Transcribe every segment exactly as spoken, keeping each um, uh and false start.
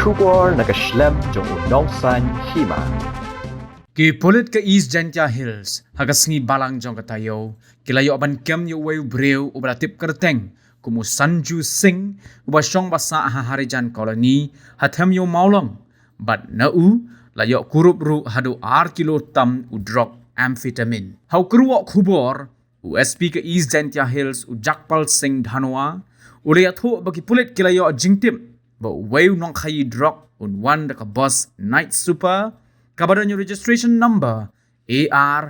Khubor na ka shlem jong u Nongsaiñ Hima. Ki pulit ka East Jaintia Hills ha ka sngi Balang jong ka taïew ki la ïoh ban kem ïa uwei u briew uba la tip kyrteng kum u Sanju Singh, uba shong ba sah ha Harijan Colony ha them ïew Mawlong. Bad na u la ïoh kurup ruh haduh ar kilo tam u drok amphetamine. Ha u kyrwoh khubor, u S P ka East Jaintia Hills, u Jagpal Singh Dhanwa, u la ïathuh ba ki pulit ki la ïoh jingtip ba uwei u nongkhaïi drok un wan da ka bus Night Super kaba don ïa u registration number A R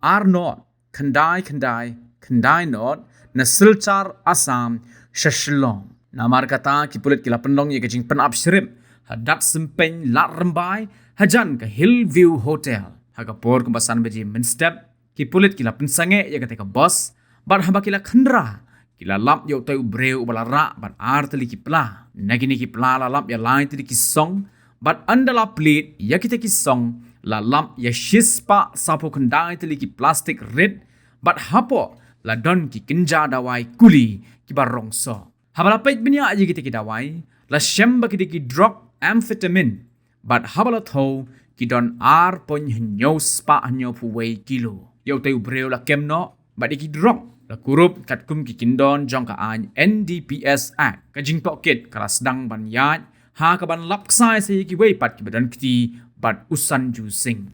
R not khyndai khyndai khyndai not na Silchar, Assam sha Shillong. Namar kata ki pulit ki la pynlong ïa ka jingpynap shrip ha Dat Sympein Lad Rymbai hajan ka Hillview Hotel ha ka por kumba san baje mynstep. Ki pulit ki la pynsangeh ïa kata ka bus bad haba ki la khynra ki la lap ïa utai u briew uba la rah bad ar tylli ki pla. Na kine ki pla la lap ïa lai tylli ki song bad ynda la plie ïa kita ki song la lap ïa shispah saphew khyndai tylli ki plastik rit bad hapoh la don ki kynja dawai kuli kiba rong soh. Haba la peit bniah ïa kita ki dawai la shem ba ki dei ki drok amphetamine bad haba la thew ki don ar point hynñiew spah hynñiewphew wei kilo. Ïa utai u briew la kem noh bad ïa ki drok la kurup katkum ki kyndon jong ka aiñ N D P S Act. Ka jingtohkit ka la sdang ban ïaid ha kaban lap ksai sa ïa kiwei pat kiba don kti bad u Sanju Singh.